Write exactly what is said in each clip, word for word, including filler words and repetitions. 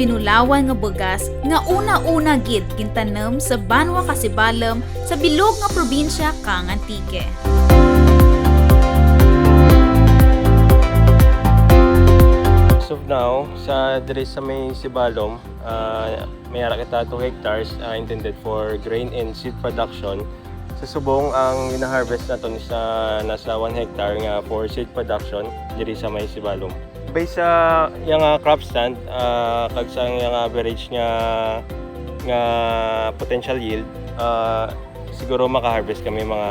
Tinulawan nga bugas nga una-una gid gintanem sa banwa ka Sibalom sa bilog nga probinsya kang Antique. As of now, sa diri sa may Sibalom, ah, may ara kita two hectares, ah, intended for grain and seed production. Sa subong, ang gina-harvest naton is, ah, nasa one hectare nga for seed production diri sa may Sibalom. Based sa iya nga crop stand, ah, kag sa iya nga average nga, nga potential yield, ah, siguro maka-harvest kami mga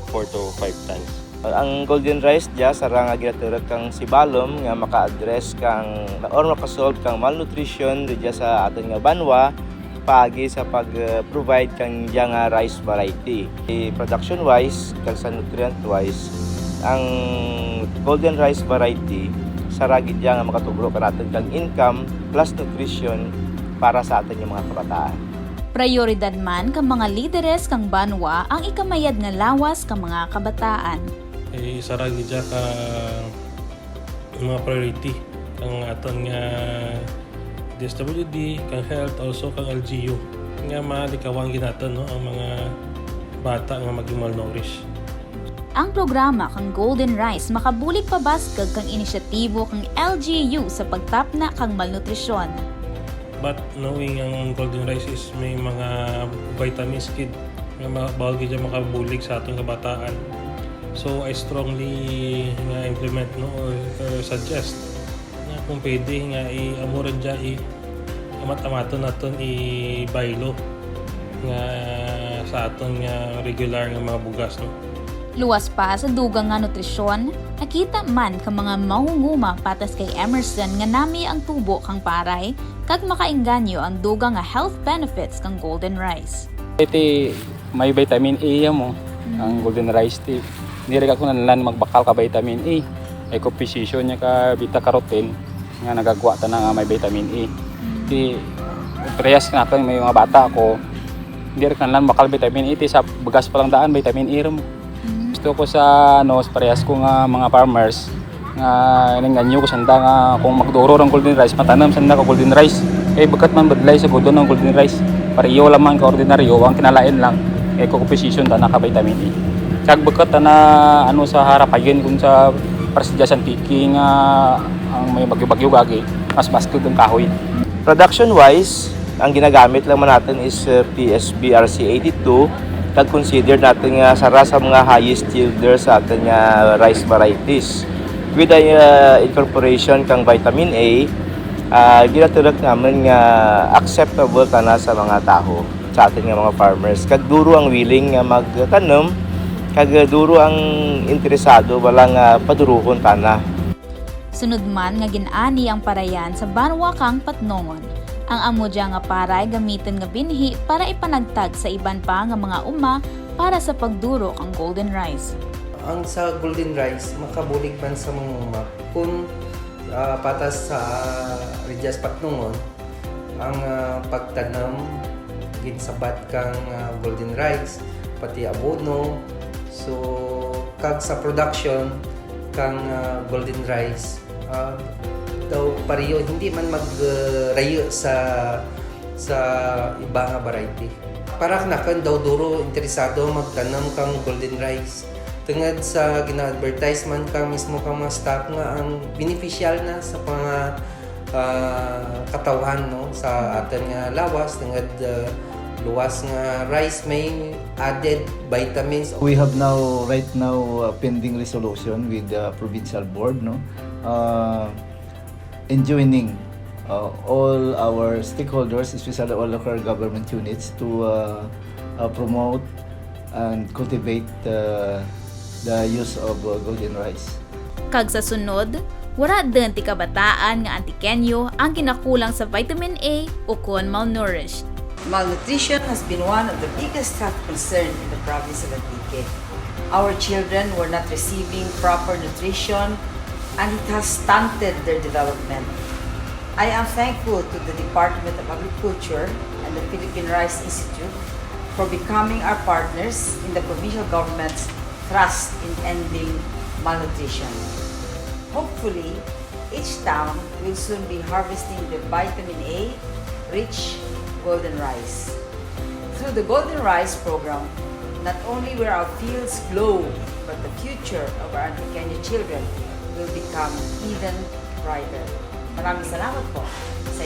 four to five tons. Ang golden rice dya, sara nga ginaturok kang Sibalom nga maka-address kang, or maka-solve kang malnutrition dya sa atun nga banwa, paagi sa pag, eh, provide kang dya nga rice variety. Eh, production-wise, kag sa nutrient-wise, ang golden rice variety, sara gid dya nga makatugro kanatun kang income plus nutrition para sa atun nga mga kabataan. Prayoridad man kang mga lideres kang banwa ang ikamayad nga lawas kang mga kabataan. Eh, sara gid dya ka mga priority kang atun nga D S W D, kang health, also kang L G U. Nga malikawan gid natun, no, ang mga bata nga maging malnourished. Ang programa kang Golden Rice makabulig pabaskug kang inisyatibo kang L G U sa pagtapna kang malnutrisyon. But knowing ang Golden Rice is may mga vitamins gid nga ma-, bahul gid dya makabulig sa atun kabataan. So, I strongly nga implement, no, or, or suggest nga kung pwede nga i-, amo run dya i-, amat-amaton natun ibaylo nga sa atun nga regular nga mga bugas, no? Luwas pa sa dugang nga nutrisyon, nakita man kang mga mangunguma patas kay Emerson nga nami ang tubo kang paray, kag makaengganyo ang dugang nga health benefits kang golden rice. Ti may vitamin A amo ang golden rice ti. Diri ka kinahanglan magbakal ka vitamin A. Ay composition dya ka beta carotene nga nagagwa tana nga may vitamin A. Ti, parehas kanakun may mga bata ako, diri kinahanglan bakal vitamin A, ti sa bugas pa lang daan, vitamin A run. Gusto ko sa, ano, sa parehas ko nga mga farmers, nga inengganyo ko sanda nga kung magduro run golden rice, matanum sanda ka golden rice. Kay bukut man budlay sa gudon ang golden rice. Pareho lang man ka ordinaryo, ang kinalain lang, kay composition tana ka vitamin A. Kag bukut tana, ano, sa harapayon kun sa para sa dya sa Antique nga ang may bagyo-bagyo gagi, mas baskug ang kahoy. Production-wise, ang ginagamit lang man natun is, uh, P S B R C eighty-two, kag considered natun nga sara sa mga highest yielder sa atun nga rice varieties. With the, uh, incorporation kang vitamin A, uh, ginaturuk namun nga acceptable tana sa mga tawo, sa atun nga mga farmers. Kag duro ang willing nga magtanum, kag duro ang interesado bala nga paduruhon tana. Sunod man nga gin-ani ang parayan sa banwa kang Patnongon. Ang amo dya nga paray gamitun nga binhi para ipanagtag sa iban pa nga mga uma para sa pagduro kang golden rice. Ang sa golden rice, makabulig man sa mga uma kun, ah, patas sa, ah, rugya sa Patnongon, ang, ah, pagtanum ginsabat kang, ah, golden rice, pati abono. So, kag sa production kang, ah, golden rice, ah, daw pareho, hindi man mag, ah, rayo sa, sa iba nga variety. Para kanakun daw duro interesado magtanum kang golden rice. Tungud sa gina-advertise man kang mismo kang mga staff nga ang beneficial na sa mga ah, katawhan, no, sa atun nga lawas, tungud, ah, luwas nga rice may added vitamins. We have now, right now, a pending resolution with the provincial board, no, uh, enjoining, uh, all our stakeholders, especially all local government units, to, uh, uh, promote and cultivate, uh, the use of, uh, golden rice. Kag sa sunod, wara dun ti kabataan nga Antiqueño ang ginakulang sa vitamin A ukon malnourished. Malnutrition has been one of the biggest health concern in the province of Antique. Our children were not receiving proper nutrition, and it has stunted their development. I am thankful to the Department of Agriculture and the Philippine Rice Institute for becoming our partners in the provincial government's thrust in ending malnutrition. Hopefully, Each town will soon be harvesting the vitamin A rich golden rice. Through the Golden Rice program, not only will our fields glow, but the future of our Antiqueño children will become even brighter. Maraming salamat po sa